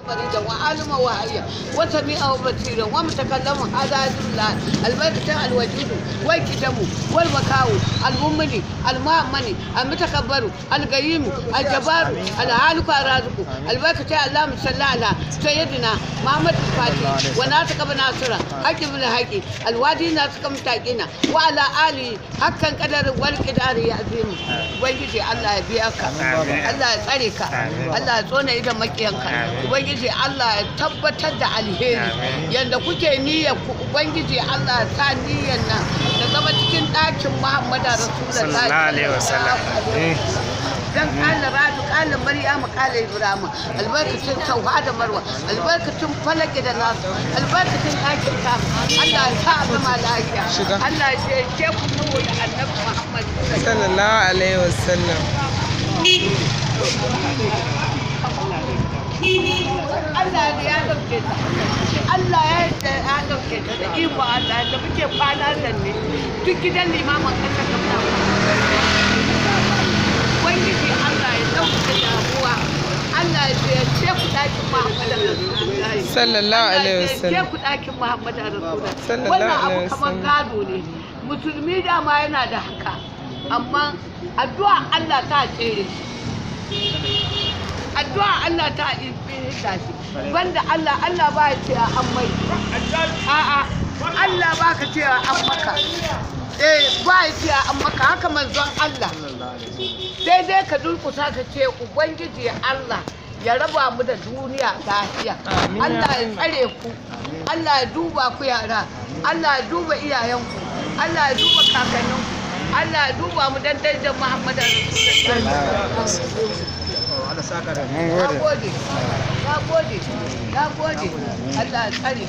فريدا وعالما وحيا وسميعا وبصيرا ومتكلما، هذا الله البركة الوجود والكتم والبكاء المؤمن المؤمن المتكبر القيم الجبار الهالك الرازق. البركة اللهم صل على سيدنا محمد الفاتح وناطق بناصرة حق بالحق الوادي ناطق متاقنا وعلى آله حقا قدر والقدار يا عظيم. Ubangiji Allah ya biya ka, Allah ya tsare ka, Allah ya tsone idan makiyanka. Ubangiji Allah ya tabbatar da alheri yanda kuke niyyar ku. Ubangiji Allah ya sa niyyar nan ta zama cikin ɗakin Muhammadu Rasulullahi sallallahu alaihi wasallam. Dan kala radu, kala Maryamu, kala Ibrahim. Albarkacin Sauha da Marwa, albarkacin Falaki da Nasu, albarkacin ɗakin ka, Allah ya sa a zama lafiya. Allah ya ce ku saboda Annabi Muhammad. Sallallahu alaihi wasallam. Allah ya dauke ta, Allah ya dauke ta da iko. Allah da muke kwana zanne duk gidan limamin ƙasar gamna. Ubangiji Allah ya dauke damuwa, Allah ya ce ku ɗakin Muhammadu Rasulullahi. Sallallahu alaihi Allah ya wasallam. ce ku ɗakin Muhammadu Rasulullahi. Sallallahu Wannan abu alaihi kamar wasallam. gado ne. Musulmi dama yana da haka, amma addu'a Allah ta tsere shi, addu'a Allah ta hidda shi. Banda Allah, Allah ba ya cewa an mai, a'a, Allah ba ka cewa an maka, eh, ba ya cewa an maka haka. Manzon Allah, sai dai ka durkusa ka ce Ubangiji Allah ya raba mu da duniya lafiya. Amin, ya Allah ya Allah. tsare ku, Allah ya duba ku yara, Allah ya duba iyayenku, Allah ya duba kakanninku, Allah ya duba mu dan darajar Muhammadu Rasulullahi. Mun Na gode. gode, na gode, na gode. Allah ya tsare.